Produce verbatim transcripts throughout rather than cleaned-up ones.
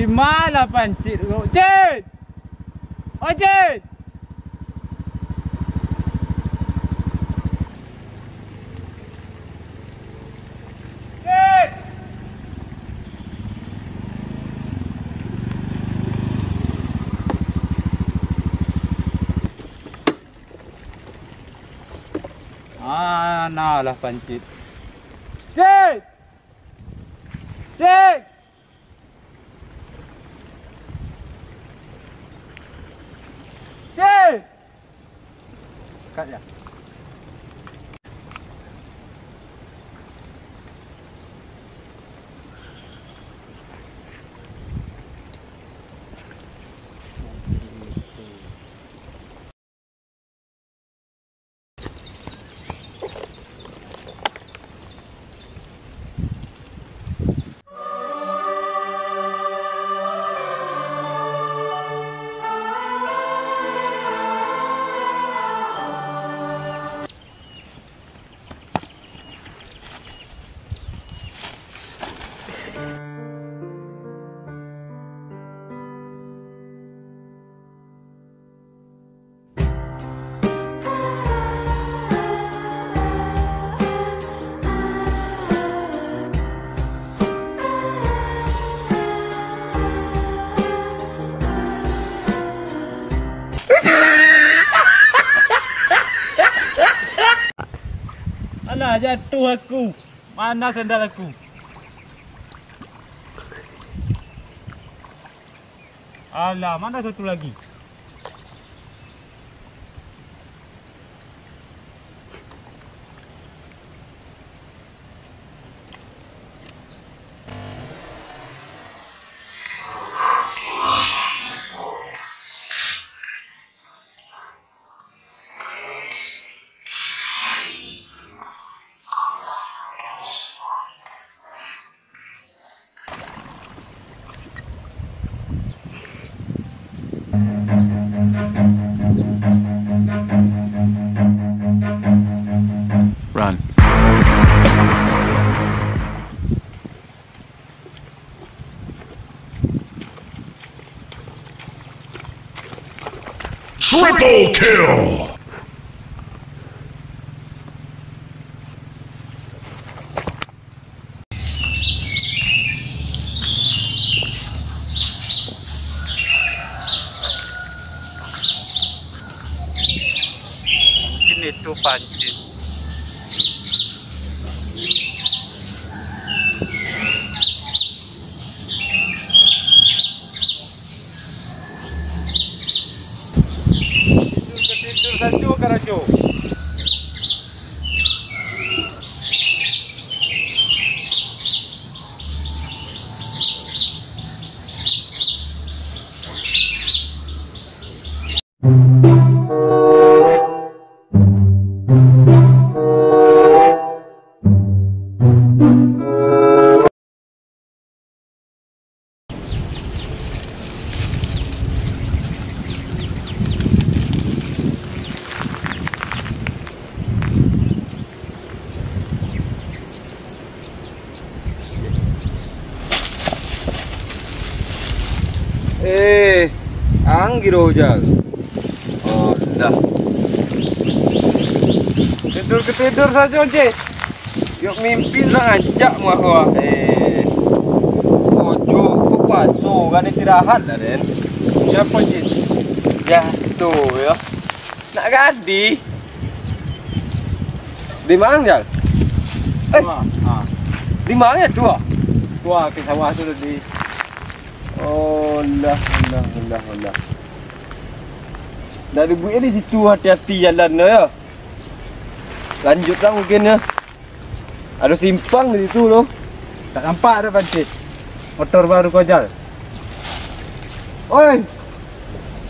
Di ma lah pancit ko? Cit! Oi, Cit! Cit! Ah, nah lah pancit. Cit! Cit! Cit! Kat ya. Alah, jatuh aku. Mana sandal aku? Alah, mana satu lagi? Run. Triple kill! Mungkin itu pancing. Tidur, tidur sajo karajo. Eh, anggi do, Jal. Alah. Tidur ketidur sajo, Cik. Yo mimpi urang rancak muah ko, ah. Eh. Ojo ko puaso, kan istirahat lah, Den. Yo apo, Cik? Biaso, yo. Nak gadih. Di ma, Jal? Eh. Wah, ah. Di ma tu, ah? Wah, ka sawah tu tadi. Alah, alah, alah, alah. Ndak dibuek di situ, hati-hati jalan tu, yo. Lanjut lah mungkin, yo. Ado simpang di situ tu. Tak nampak ado pancik. Motor baru ko, Jal. Oi.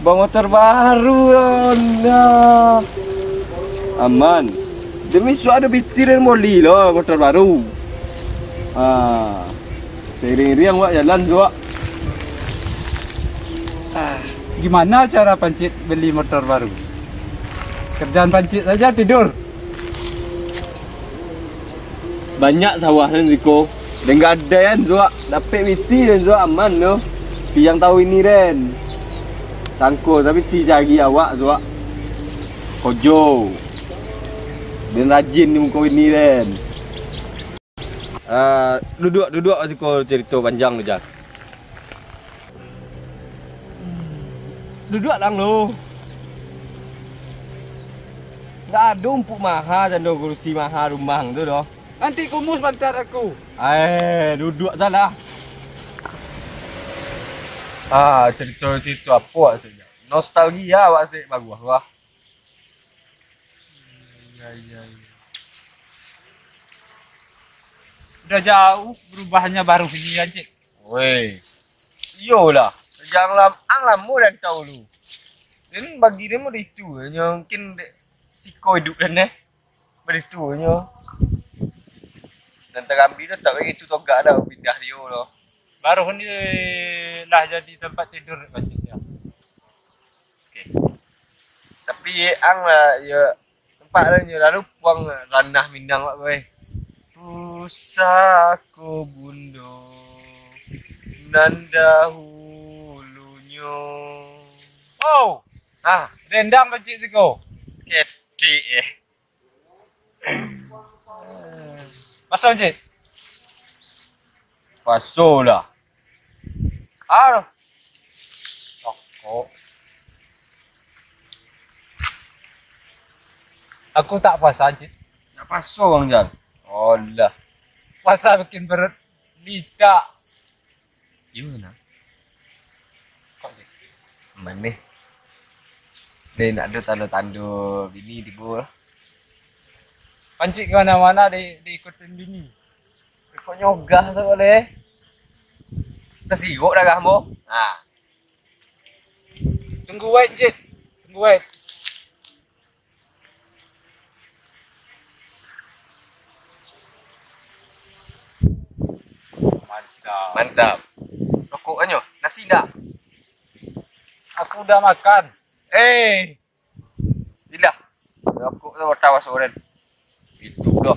Bamotor baru, yo, nah. Aman. Demi suatu ado pitih den boli lo motor baru. Ah. Seiring-iring awak jalan juo. Ah, gimana cara pancik beli motor baru? Kerjaan pancik saja tidur. Banyak sawah nan siko. Den gadai an juo, dapek pitih den juo, aman tu. Piang tahu ini, Den. Sangko, tapi ti cari awak tu, wak. Kojo. Den rajin di muko ini, Den. Ah, duduak, duduak siko, cerito panjang tu, Jal. Duduak lang lu. Ndak ado umpuk maha, cando gurusi maha rumah tu doh. Nanti kumus pantat aku. Eh, duduak salah. Ah, cerito-cerito apo awak sih? Nostalgia awak sih bagus wah. Iya, iya, iya. Udah jauh berubahnya baru ini, Cik. Weh. Iyolah. Jangan lam ang lamo dari tahu lu. Ini bagi dia mah itu, mungkin dek siko hidup dan eh. Baritu nyo. Dan tarambi tu tak baitu togak dah pindah dio tu. Baruh ni lah jadi tempat tidur pacik dia. Okey. Tapi ye ang lah, ya, tempat lah nyo lalu puang ranah Minang wak gue. Pusako bundo nan dahulunyo. Oh, ah, rendang pacik siko. Seketik eh. Pasal, Cik? Paso lah. Ah. Rokok. Aku tak puasa, Cik. Tak paso, Bang Jal. Alah. Puasa bikin perut litak. Iyo, nah. Kok, Cik? Manih. Deh, nak ado tando-tando bini tibo lah. Pancik ka mana-mana di, diikutin bini. Kok nyogah tu boleh? Tasirok darah mo. Ha. Tunggu wait, Cik. Tunggu wait. Mantap. Mantap. Rokok anyo, nasi ndak? Aku udah makan. Eh, Indak. Aku tu tawa soren. Itu doh.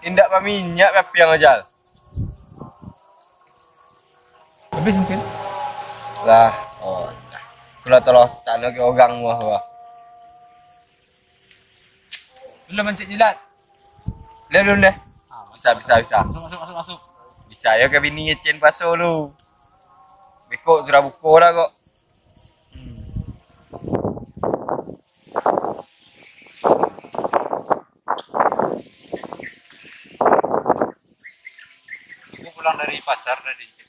Indak baminyak tapi yang ajal. Habis mungkin. Lah, oh, lah. Kalau tolong tak nak orang wah wah. Belum mancik jilat. Leh, leh, leh. Ah, bisa, bisa, bisa. Masuk, masuk, masuk, masuk. Bisa yo ka bini ngecen puaso lu. Beko sudah buko dah kok. Hmm. Aku pulang dari pasar tadi, Cik.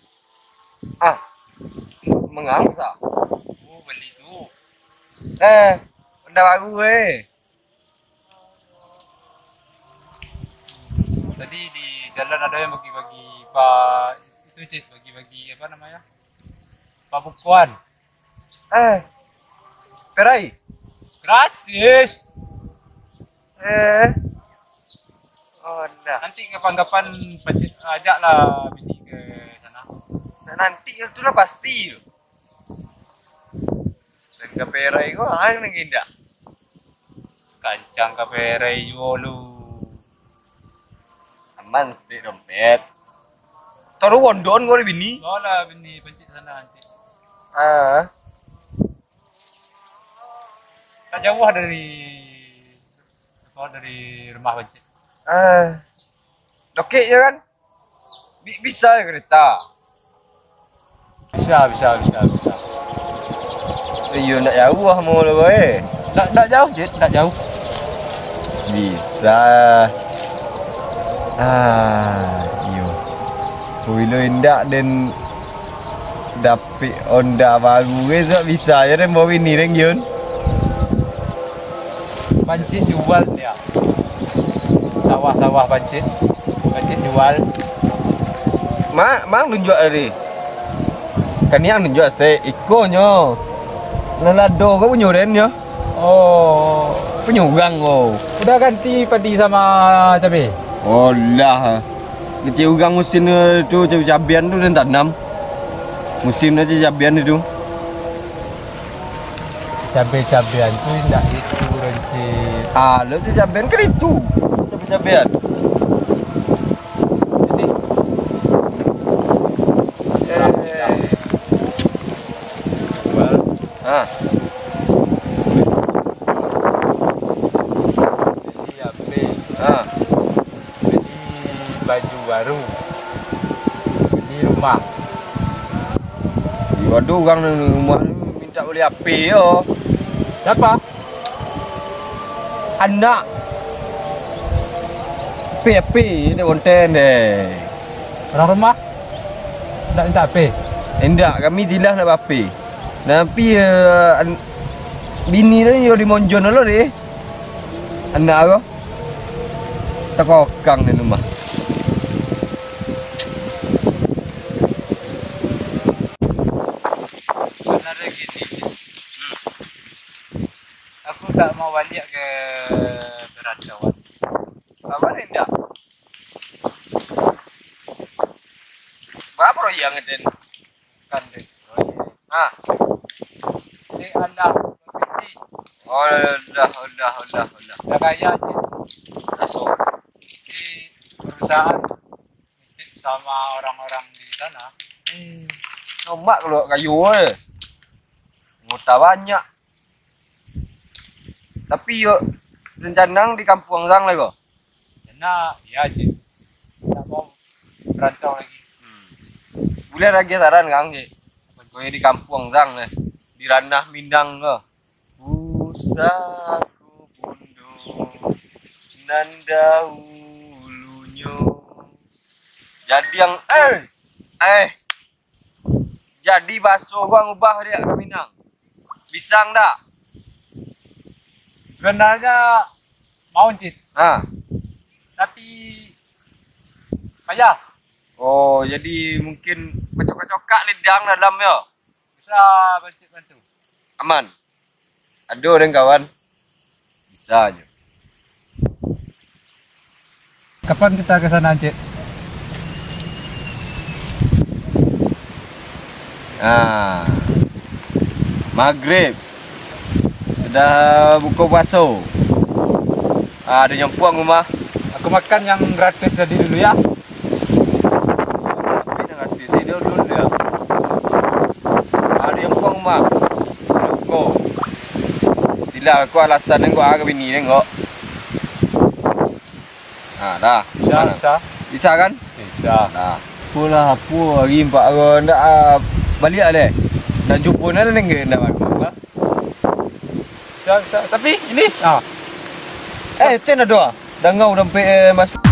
Ah, mangau sa? Oh, beli tu. Eh, benda baru eh. Tadi di jalan ada yang bagi-bagi pa itu, Cik, bagi-bagi apa namanya? Pabukuan. Eh, perai? Gratis. Eh. Oh, dah. Nanti kapan-kapan pacik ajaklah bini ke sana. Nanti tu lah pasti tu. Dan ka perai ko, ah, nang indak. Kancang ka perai juo lu. Aman, stik dompet. Taruh wondon ko di bini. Bawa lah bini pancik sana nanti. Ah. Tak jauh dari, apa, dari rumah pancik. Ah. Dokek je kan? Bi-, bisa kereta. Bisa, bisa, bisa, bisa. Iyo, ndak jauh lah mau lah, boy. Ndak, ndak jauh, Cik, ndak jauh. Bisa. Ah, iyo. Bilo indak den dapik Honda baru, besok bisa je den bawa bini den, Gion. Pancik jual dia. Sawah-sawah pancit. Pancit jual. Mak, mang tunjuak tadi. Kaniang tunjuak stek. Ikonyo. Lalado ko punyo den nyo. Oh. Punyo urang ko. Udah ganti padi sama cabe? Olah. Kecil urang musim tu cabe-cabean tu den tanam. Musim tu cabe-cabean itu. Cabe-cabean tu indak itu, Rancik. Ah, lo tu cabean kan itu. Cabe-cabean. Jadi, eh, jual. Ah. Beli H P. Ah. Beli baju baru. Beli rumah. Iyo, ado urang nan rumah tu mintak bali H P yo. Siapa? Anak. H P, H P, ini konten deh. Urang rumah? Ndak mintak H P? Indak, kami jelas nak ba-H P. Tapi, eh, an-, bini tu yo dimonjon lo deh. Anak ko. Takokang di rumah. Sebenarnya gini, aku tak mau balik ke perantauan. Apa ni ndak? Apa yang ngeden? Kan deh. Ah. Ini alah, berhenti. Alah, alah, alah, alah. Dah kaya je. Masuk. Di perusahaan nitip sama orang-orang di sana. Hmm. Nomak kalau kayu eh. Anggota banyak. Tapi yo rencana di kampuang urang lah ko. Karena ya je. Tak mau merantau lagi. Hmm. Buliah lagi saran kang je. Kau di kampuang urang lah. Di ranah Minang ko. Pusako bundo nan dahulunyo. Jadi yang eh eh jadi baso gua ngubah dia ka Minang. Bisa ndak? Sebenarnya mau, Cit. Ha. Tapi payah. Oh, jadi mungkin bacokak-cokak lidang dalam yo. Bisa, Cit, bantu. Aman. Ado deng kawan. Bisa aja. Kapan kita ke sana, Cit? Nah, maghrib sudah buka puasa. Ah, ada nyampuang rumah. Aku makan yang gratis tadi dulu ya. Tapi yang gratis ni dulu, dulu ya. Ah, ada nyampuang rumah. Ko. Sila ko alasan nan ko ah ka bini nan ko. Ha, dah. Bisa, bisa. Bisa kan? Bisa. Dah. Apolah, apo hari empat ko ndak ah, baliak deh. Nak jumpa nan ndak bagus lah. Bisa, bisa. Tapi ini ah. Eh, ten ado ah. Dangau sampai eh, masuk.